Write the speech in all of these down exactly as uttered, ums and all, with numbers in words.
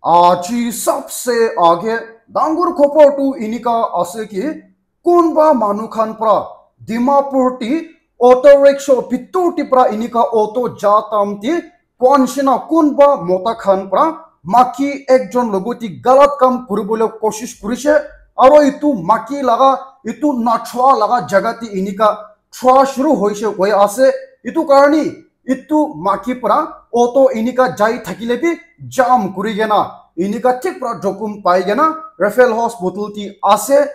Aji sabse aage dangor khobor tu enika ase ki kunba manu khan pra Dimapur ti auto rickshaw bitor ti pra enika auto ja tam ti kwanshina kunba mota khan pra maki ekjon logoti galat kam kuribole koshish kurishe, aro itu maki laga itu nachwa laga jaga ti enika chua shuru hoishe koi ase. Itu karni itu maki pra auto enika jai thakile bi jam kuri kena enika thik pra jokhom pai kena Referral Hospital ti ase.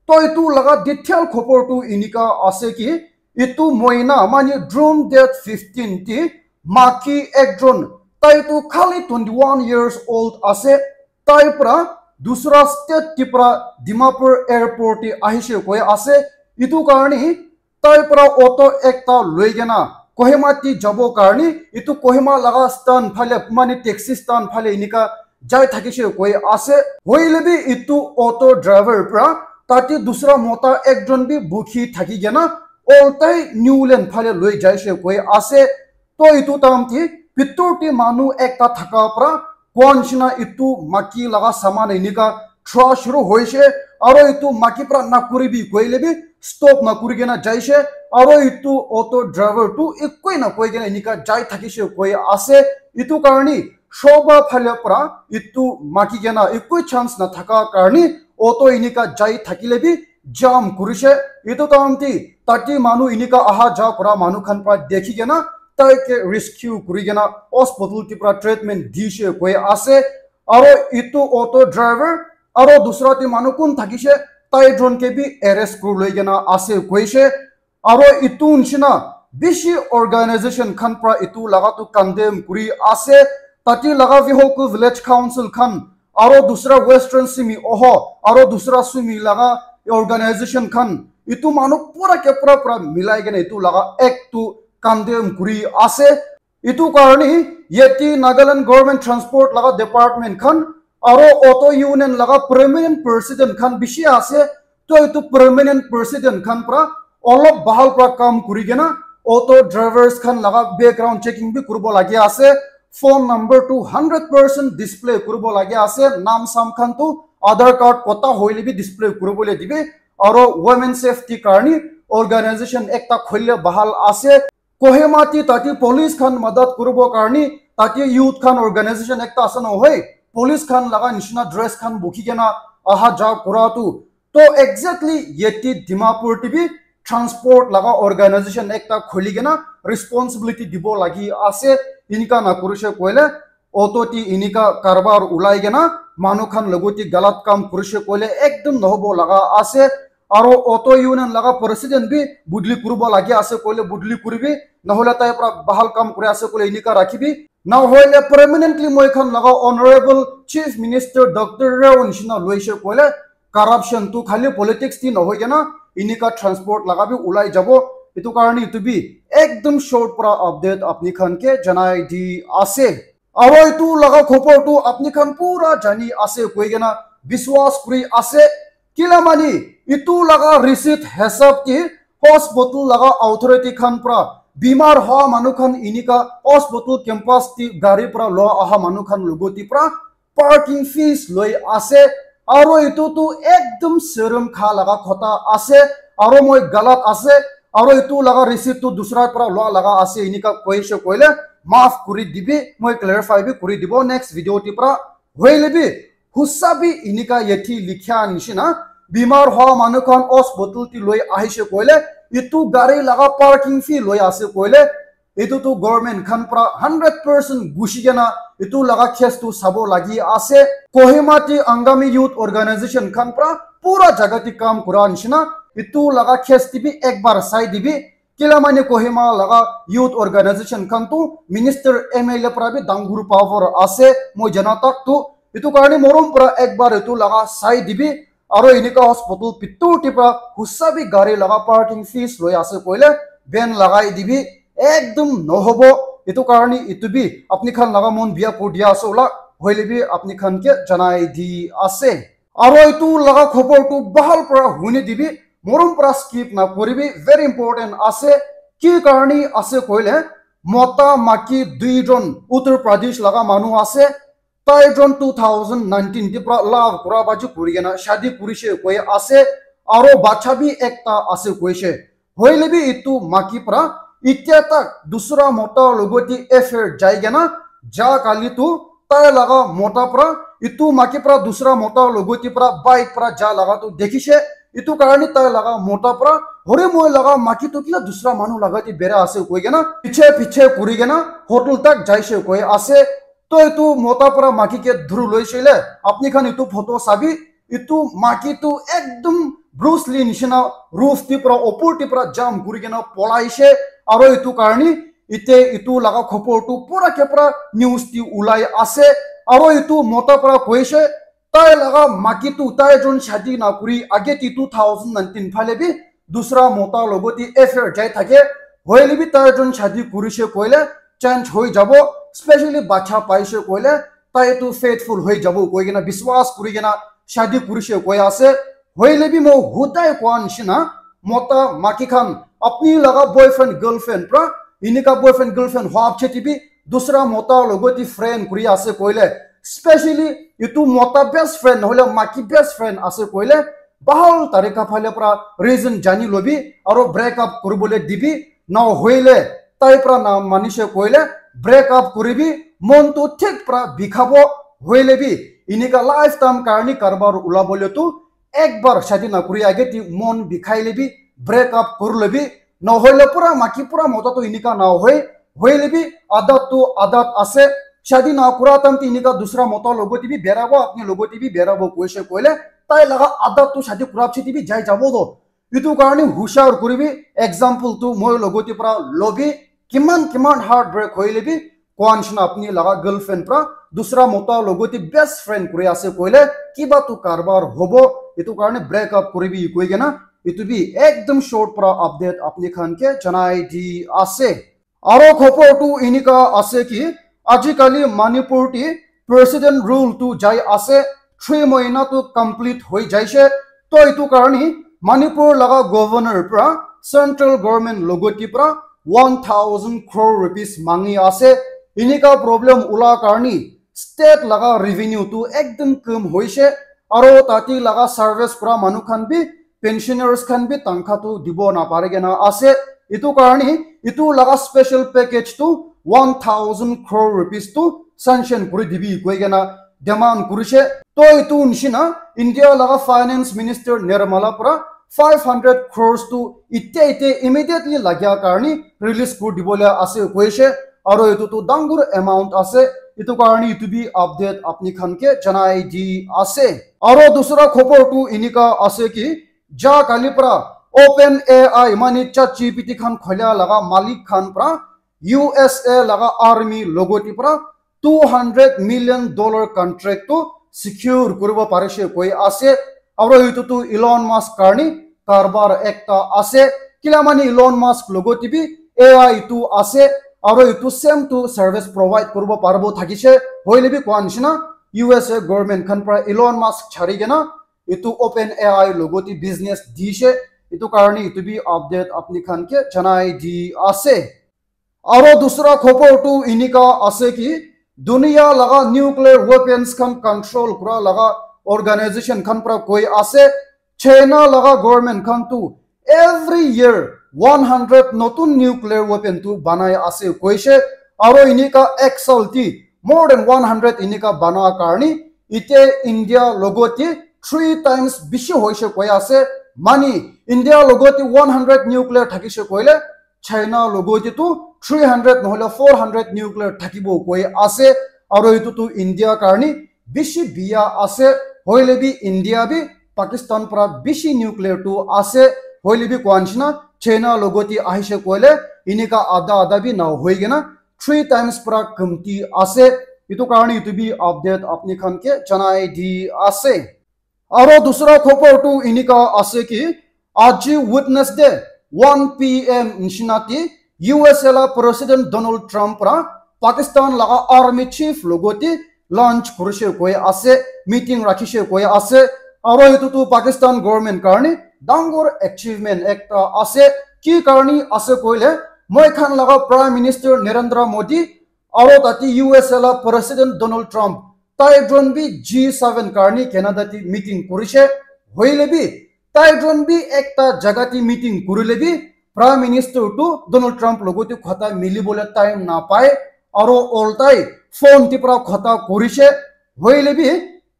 To itu laga detail khobor tu enika ase ki itu moina mani June date fifteen ti maki ekjon, tai tu khali twenty one years old ase, tai pra dusra state ti pra Dimapur airport ti ahishe koi ase. Itu karni tai pra auto ekta loi kena Kohima ti jabo karni itu Kohima laga stand phale mani taxi stand phale enika jai thakishe koi ase. Hoile bi itu auto driver pra tate dusra mota ekjon bi bukhi thaki kena oltai New Lane phale loi jaishe koi ase. To itu time ti bitor ti manu ekta thaka pra kwanshina itu maki laga saman enika chua shuru hoishe, aro itu maki pra nakuribi koile bi stop nakuri kena jaishe, aro itu auto driver tu ekoi nakoi kena enika jai thakishe koi ase. Itu karni shoba phale pra itu maki kena ekoi chance nathaka karni auto enika jai thakile bi jam kurishe. Itu time ti tate manu enika aha ja kura manu khan pra dekhi kena tai ke rescue kuri kena hospital ti pra treatment dishe koi ase. Aro itu auto driver aro dusra ti manu kun thakishe, tai jon ke bi arrest kuri loi kena ase koishe. Aro itu nishina bishi organization khan pra itu laga tu condemn kuri ase. Tate laga Vihoku Village Council khan aro dusra Western Sumi oho aro dusra Sumi laga organization khan itu manu pura ke pura pura milai kena itu laga act tu condemn kuri ase. Itu karni yate Nagaland Government Transport laga department khan aro auto union laga permanent president khan bishi ase. To itu permanent president khan pra olop bahal pra kam kuri kena auto drivers khan laga background checking bi kuribo lagi ase. Phone number tu hundred percent display kuribo lagi ase. Nam sam khan tu Aadhaar card kota hoile bi display kuribole dibi. Aro women safety karni organization ekta khulile bahal ase. Kohima ti tate police khan madat kuribo karni tate youth khan organization ekta ase nohoi, police khan laga nishina dress khan bukhi kena aha ja kura tu. To exactly yate Dimapur ti bi transport laga organization ekta khuli kena responsibility dibo lagi ase. Enika nakurishe koile auto ti enika karbar ulai kena manu khan logoti galat kam kurishe koile ekdom nohobo laga ase. Aro auto union laga president bi budli kuribo lagi ase koile budli kuribi, nohole tai pra bahal kam kuri ase koile enika rakhibi. Nohole permanently moi khan laga honorable chief minister Doctor Rao nishina loishe koile corruption tu khali politics ti nohoi kena enika transport laga bi ulai jabo. Itu karni itu bi ekdom short pra update apni khan ke janai di ase. Aro itu laga khobor tu apni khan pura jani ase koi kena biswas kuri ase. Kila mani itu laga receipt hisab ti hospital laga authority khan pra bimar hoa manu khan enika hospital campus ti gari pra loa aha manu khan logoti pra parking fees loi ase. Aro itu tu ekdom serum kha laga khota ase. Aro moi galat ase. Aro itu laga receipt tu dusra pra loa laga ase enika koishe koile maaf kuri dibi, moi clarify bi kuri dibo next video ti pra. Hoile bi husa bi enika yate likhia nishina bimar hoa manu khan hospital ti loi ahishe koile itu gari laga parking fee loi ase koile itu tu government khan pra hundred percent gushi kena itu laga case tu sabo lagi ase. Kohima ti Angami Youth Organization khan pra pura jaga ti kam kura nishina itu laga case ti bi ekbar sai dibi. Kila mane Kohima laga youth organization khan tu minister M L A pra bi dangur power ase, moi jana tak tu. Itu karni morom pra ekbar itu laga sai dibi, aro enika hospital bitor ti pra husa bi gari laga parking fees loi ase koile ban lagai dibi, ekdom nohobo. Itu karni itu bi apni khan laga mon bia kuri dia ase ola, hoile bi apni khan ke janai di ase. Aro itu laga khobor tu bahal pra huni dibi, morom pra skip na kuribi, very important ase. Ki karni ase koile, mota maki duijon Uttar Pradesh laga manu ase. Tai jon two thousand nineteen te pra love kura baji kuri kena shadi kurishe koi ase, aro bacha bi ekta ase koishe. Hoile bi itu maki pra itya tak dusra mota logoti affair jai kena ja kali tu tai laga mota pra itu maki pra dusra mota logoti pra bike pra ja laga tu dekhishe. Itu karni tai laga mota pra hore moi laga maki tu kila dusra manu laga te bera ase koi kena piche piche kuri kena hotel tak jaishe koi ase. To itu mota pra maki ke dhuru loishe le, apni khan itu photo sabi, itu maki tu ekdum Bruce Lee nishina roof ti pra opor ti pra jump kuri kena polaishe, aro itu karni ite itu laga khopor tu pura ke pura news ti ulai ase, aro itu mota pra koishe, tai laga maki tu tai jon shadi na kuri age ti two thousand nineteen phale bi dusra mota logoti affair jai thake, hoile bi tai jon shadi kurishe koile change hoi jabo, specially bacha paishe koile tai tu faithful hoi jabo koi kena biswas kuri kena shadi kurishe koi ase. Hoile bi mo hudai koa nishina mota maki khan apni laga boyfriend girlfriend pra inika boyfriend girlfriend hoa piche te bi dusra mota logoti friend kuri ase koile, specially itu mota best friend nohole maki best friend ase koile, bahal tarika phale pra reason jani lobi aro break up kuribole dibi, na hoile tai pra na manishe koile break up kuribi, mon tu thik pra bikhabo, hoile bi inika lifetime karni karbar ulabole tu ekbar shadi na kuri age ti mon bikhai lebi break up kuri lebi, nohole pura maki pura mota tu inika na hoi, hoile bi adat tu adat ase, shadi na kura time ti inika dusra mota logoti bi berabo apni logoti bi berabo koishe koile tai laga adat tu shadi kura piche te bi jai jabo do. Itu karni hushar kuribi, example tu moi logoti pra lobi, kiman kiman heartbreak hoile bi koa nishina apni laga girlfriend pra dusra mota logoti best friend kuri ase koile kiba tu karbar hobo, itu karni break up kuribi koi kena itu bi ekdum short pra update apni khan ke janai di ase. Aro khopor tu inika ase ki ajikali Manipur ti president rule tu jai ase, three moina tu complete hoi jaise. To itu karni Manipur laga governor pra central government logoti pra one thousand crore rupees mangi ase. Inika problem ula karni state laga revenue tu ekdum kam hoise, aro tati laga service kura manu khan bi pensioners khan bi tangkha tu dibo na pare kena ase. Itu karni itu laga special package tu one thousand crore rupees tu sanction kuri dibi koi kena demand kurise. To itu nishina India laga finance minister Nirmala pra five hundred crores tu ite ite immediately lagya karni release kuri dibole ase koise, aro itu tu dangur amount ase. Itu karni itu bi update apni khan ke janai di ase. Aro dusra khopor tu inika ase ki ja kali pra open A I mani chat G P T khan kholia laga malik khan pra U S A laga army logoti pra two hundred million dollar contract tu secure kuribo parise koi ase. Aro itu tu Elon Musk karni karbar ekta ase. Kila mani Elon Musk logoti bi A I tu ase. Aro itu same tu service provide kuribo paribo thakise. Hoile bi koa nishina U S A government khan pra Elon Musk chari kena itu open A I logoti business dise. Itu karni itu bi update apni khan ke janai di ase. Aro dusra khopor tu inika ase ki dunia laga nuclear weapons khan control kura laga organization khan pra koi ase, China laga government khan tu every year one hundred notun nuclear weapon tu banai ase koise. Aro inika ek sal ti more than one hundred inika bana karni ite India logoti three times bishi hoise koi ase. Mani India logoti one hundred nuclear thakise koile China logoti tu three hundred nohole four hundred nuclear thakibo koi ase. Aro itu tu India karni bishi biya ase. Hoile bi India bi Pakistan pra bishi nuclear tu ase. Hoile bi koa nishina China logoti ahise koile inika ada ada bi na hoi kena three times pra kamti ase. Itu karni itu bi update apni khan ke janai di ase. Aro dusra khopor tu inika ase ki aji Wednesday one P M nishina ti U S A la President Donald Trump pra Pakistan laga army chief logoti lunch kurise koi ase, meeting rakhise koi ase. Aro itu tu Pakistan government karni dangur achievement ekta ase. Ki karni ase koile moi khan laga Prime Minister Narendra Modi aro tati U S A la President Donald Trump Tai jon bi G seven karni Canada ti meeting kurishe. Hoile bi tai jon bi ekta jaga ti meeting kurile bi Prime Minister tu Donald Trump logo ti khota milibole time na pai. Aro oltai phone ti pra khota kurishe. Hoile bi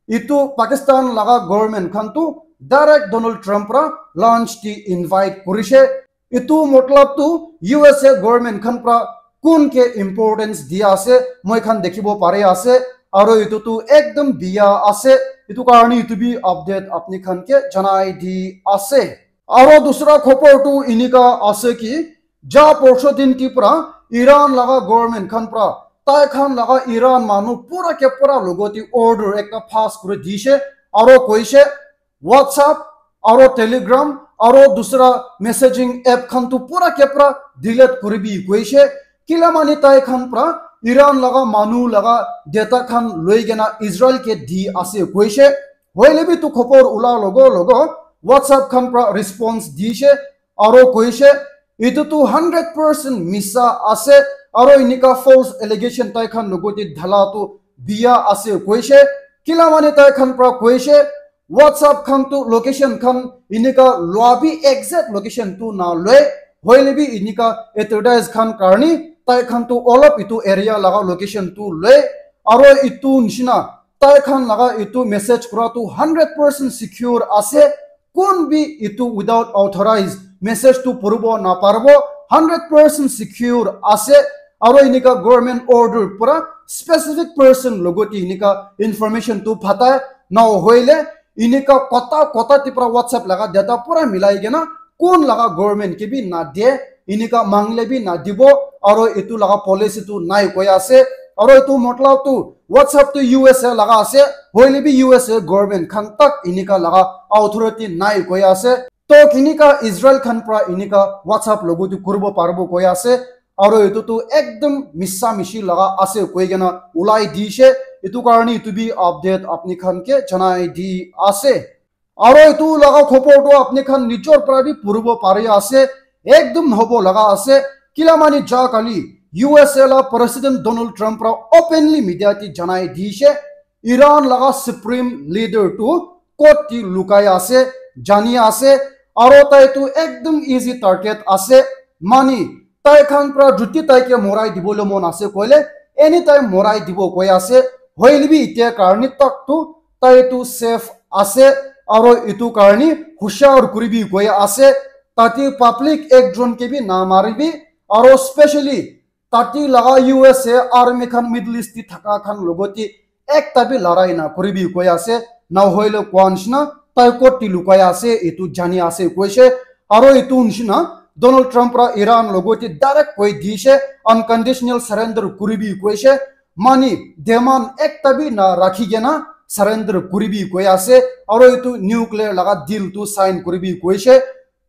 itu Pakistan laga government khan tu direct Donald Trump pra lunch ti invite kurishe. Itu matlab tu U S A government khan pra kun ke importance dia ase, moi khan dekhibo pare ase, aro itu tu ekdom biya ase, itu karni itu bi update apni khan ke janai di ase. Aro dusra khobor tu inika ase ki, ja porsho din ti pra Iran laga government khan pra, tai khan laga Iran manu pura ke pura logoti order ekta pass kuri dishe, aro koishe, WhatsApp aro Telegram aro dusra messaging app khan tu pura ke pura delete kuribi koishe. Kila mani tai khan pra Iran laga manu laga data khan loi kena Israel ke di ase koishe. Hoile bi tu khobor ula logo logo WhatsApp khan pra response dishe aro koishe, itu tu hundred percent misa ase aro inika false allegation tai khan logoti dhala tu biya ase koishe. Kila mani tai khan pra koishe, WhatsApp khan tu location khan inika lua bi exact location tu na loi. Hoile bi inika advertise khan karni tai khan tu olop itu area laga location tu loi. Aro itu nishina tai khan laga itu message kura tu hundred percent secure ase. Kun bi itu without authorized message tu puribo na paribo, hundred percent secure ase. Aro inika government order pura specific person logoti inika information tu phatai na hoile inika kota kota ti pra WhatsApp laga data pura milai kena kun laga government ke bi na de, inika mangle bi na dibo, aro itu laga policy tu nai koi ase, aro itu matlab tu WhatsApp tu U S A laga ase, hoile bi U S A government khan tak inika laga authority nai koi ase. To kinika Israel khan pra inika WhatsApp logo tu kuribo paribo koi ase, aro itu tu ekdom misa mishi laga ase koi kena ulai dishe, itu karni itu bi update apni khan ke janai di ase. Aro itu laga khobor tu apni khan nijor pra bi puribo pari ase, ekdom hobo laga ase, kila mani ja kali U S A la President Donald Trump pra openly media ti janai dishe, Iran laga supreme leader tu kot ti lukai ase, jani ase, aro tai tu ekdom easy target ase, mani tai khan pra juti tai ke morai dibole mon ase koile anytime morai dibo koi ase, hoile bi itia karni tak tu tai tu safe ase, aro itu karni hushar kuribi koi ase, tate public ekjon ke bi na maribi, aro specially tate laga U S A army khan Middle East ti thaka khan logoti ekta bi larai na kuribi koi ase, na hoile kwan shina tai kot ti lukai ase itu jani ase koishe, aro itu nishina Donald Trump pra Iran logoti direct koi dishe, unconditional surrender kuribi koishe, mani demand ekta bi na rakhi kena surrender kuribi koi ase, aro itu nuclear laga deal tu sign kuribi koishe.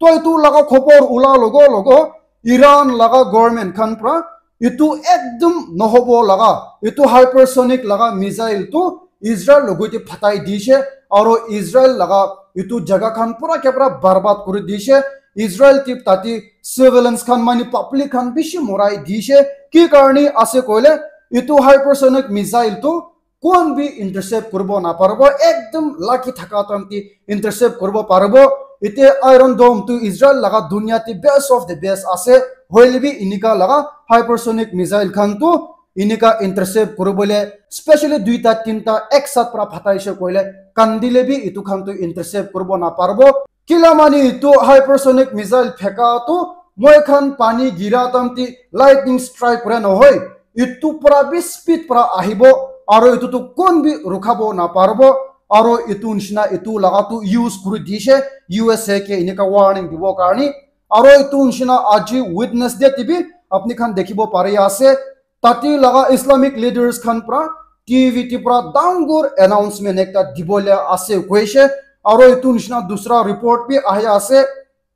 To itu laga khobor ula logo logo Iran laga government khan pra itu ekdom nohobo laga itu hypersonic laga missile tu Israel logoti phatai dishe, aro Israel laga itu jaga khan pura ke pura barbad kuri dishe. Israel ti tate civilians khan mani public khan bishi morai dishe. Ki karni ase koile itu hypersonic missile tu kun bi intercept kuribo na paribo, ekdom lucky thaka time ti intercept kuribo paribo. Ite Iron Dome tu Israel laga dunia ti best of the best ase, hoile bi inika laga hypersonic missile khan tu inika intercept kuribole specially duita tinta ek sat pra phataishe koile kandile bi itu khan tu intercept kuribo na paribo. Kila mani itu hypersonic missile pheka tu moi khan pani gira time ti lightning strike kura nohoi, itu pra bi speed pra ahibo, aro itu tu kun bi rukhabo na paribo, aro itu nishina itu laga tu use kuri dishe U S A ke inika warning dibo karni, aro itu nishina aji Wednesday ti bi apni khan dekhibo pari ase, tate laga Islamic leaders khan pra T V ti pra dangor announcement ekta dibole ase koishe, aro itu nishina dusra report bi ahi ase,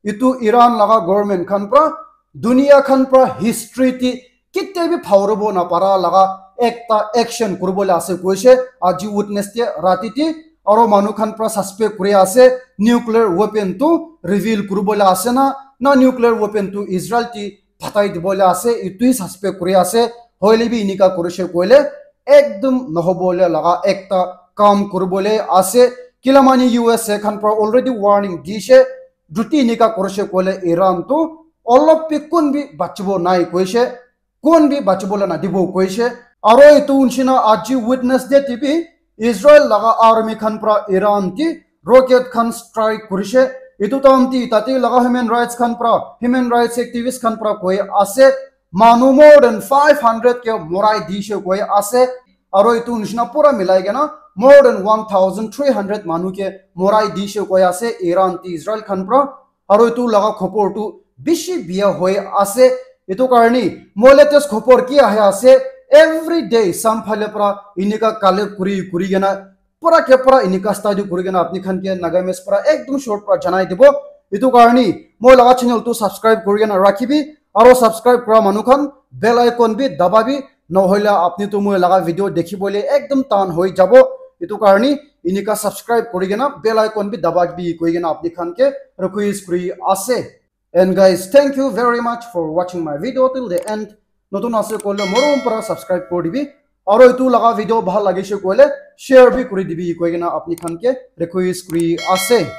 itu Iran laga government khan pra dunia khan pra history ti kitia bi phawribo na para laga ekta action kuribole ase koishe aji Wednesday rati ti, aro manu khan pra suspect kuri ase nuclear weapon tu reveal kuribole ase na, na nuclear weapon tu Israel ti phatai dibole ase, itu hi suspect kuri ase, hoile bi inika kurishe koile ekdum nohobole laga ekta kam kuribole ase. Kila mani U S A khan pra already warning dishe, juti enika kurishe koile Iran tu olop bi kun bi bachibo nai koishe, kun bi bachibole nadibo koishe. Aro etu nishina aji Wednesday te bi Israel laga army khan pra Iran te rocket khan strike kurishe. Etu time te tate laga human rights khan pra, human rights activist khan pra koi ase, manu more than five hundred ke morai dishe koi ase. Aro etu nishina pura milai kena more than one thousand three hundred manu ke morai dishe koi ase Iran te Israel khan pra. Aro etu laga khobor tu bishi biya hoi ase. Etu karni moi latest khobor ki ahe ase, every day sam phale pra enika collect kuri kuri kena pura ke pura enika study kuri kena apni khan ke Nagamese pra ekdum short pra janai dibo. Etu karni moi laga channel tu subscribe kuri kena rakhibi, aro subscribe kura manu khan bell icon bi dababi, nohoile apni tu moi laga video dekhibole ekdum tan hoi jabo. Etu karni enika subscribe kuri kena bell icon bi dababi koi kena apni khan ke request kuri ase. And guys, thank you very much for watching my video till the end. Notun ase koile morom para subscribe kuri dibi. Aro etu laga video bhal lagishe koile share bi kuri dibi koi kena apni khan ke request kuri ase.